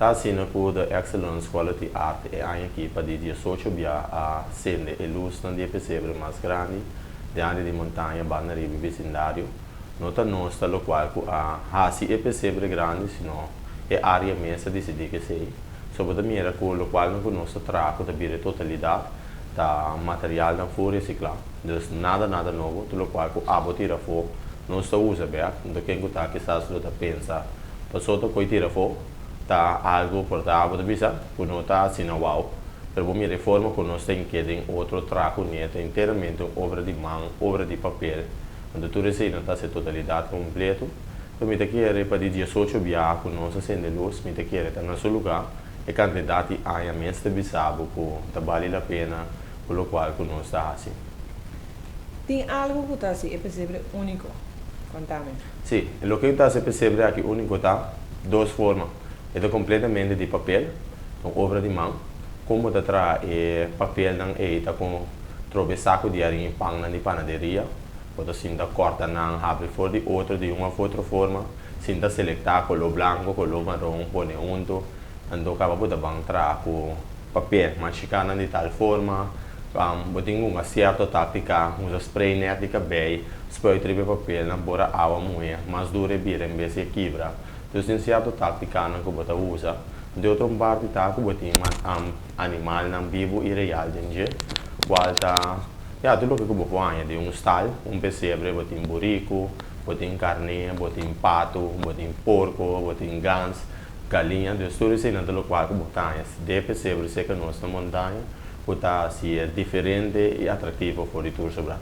Ta asina ku The Excellence Quality Art e aña aki pa di 18 bia a sende e lusnan di e pesebre mas grandi den área di Montaña banda riba e besindario. No ta nos ta lokual ku a hasi e pesebre grandi sino e área mes a disidí ku esei. So bo ta mira ku lokualnan ku nos ta traha ku ta bira e totalidat ta materialnan fu resiklá. Dus nada nada nobo, tur lokual ku abo tira afó nos ta usa bèk. Anto ken ku ta kisas lo ta pensa pasobra ta koi tira afó ta algu por ta abo ta bisa ku no ta asina wou. Pero bo mira e forma ku nos ta hink'é den otro traha kuné ta enteramente un obra di man, obra di papel. Anto tur eseinan ta hasi e totalidat kompleto. Pero mi ta kere pa di 18 biaha ku nos a sende lus, mi ta kere ta na su lugá. E kantidat di aña mes ta bisa bo ku ta bali la pena ku lokual ku nos ta hasi. Tin algu ku ta hasi e pesebre úniko? Konta mi. Sí, e loke ta hasi e pesebre aki úniko ta dos forma. E ta kompletamente di papel, ta un obra di man. Kon bo ta traha e papelnan ei ta ku trobe saku di harin i pannan di panaderia. Bo ta sinta kòrta nan, habri for di otro di un òf otro forma, sinta selektá koló blanku, koló maron, pone huntu, anto kaba bo ta ban traha ku papel, machiká nan di tal forma, bo tin ku hunga sierto táktika, usa spray nèt di kabei, spuit riba e papelnan, bora awa muhé, mas duru e bira en bes di e kibra. Dus tin sierto táktikanan ku bo ta usa. Di otro un parti ta ku bo tin animalnan bibu i real den dje, kual ta ya tur loke ku bo por haña den un stal, un pesebre, bo tin buriku, bo tin karné, bo tin patu, bo tin porko, bo tin gans, galiña. Dus tur eseinan ta lokual ku bo ta haña den e pesebre serka nos na montaña ku ta hasié diferente i atraktivo for di tur sobrá.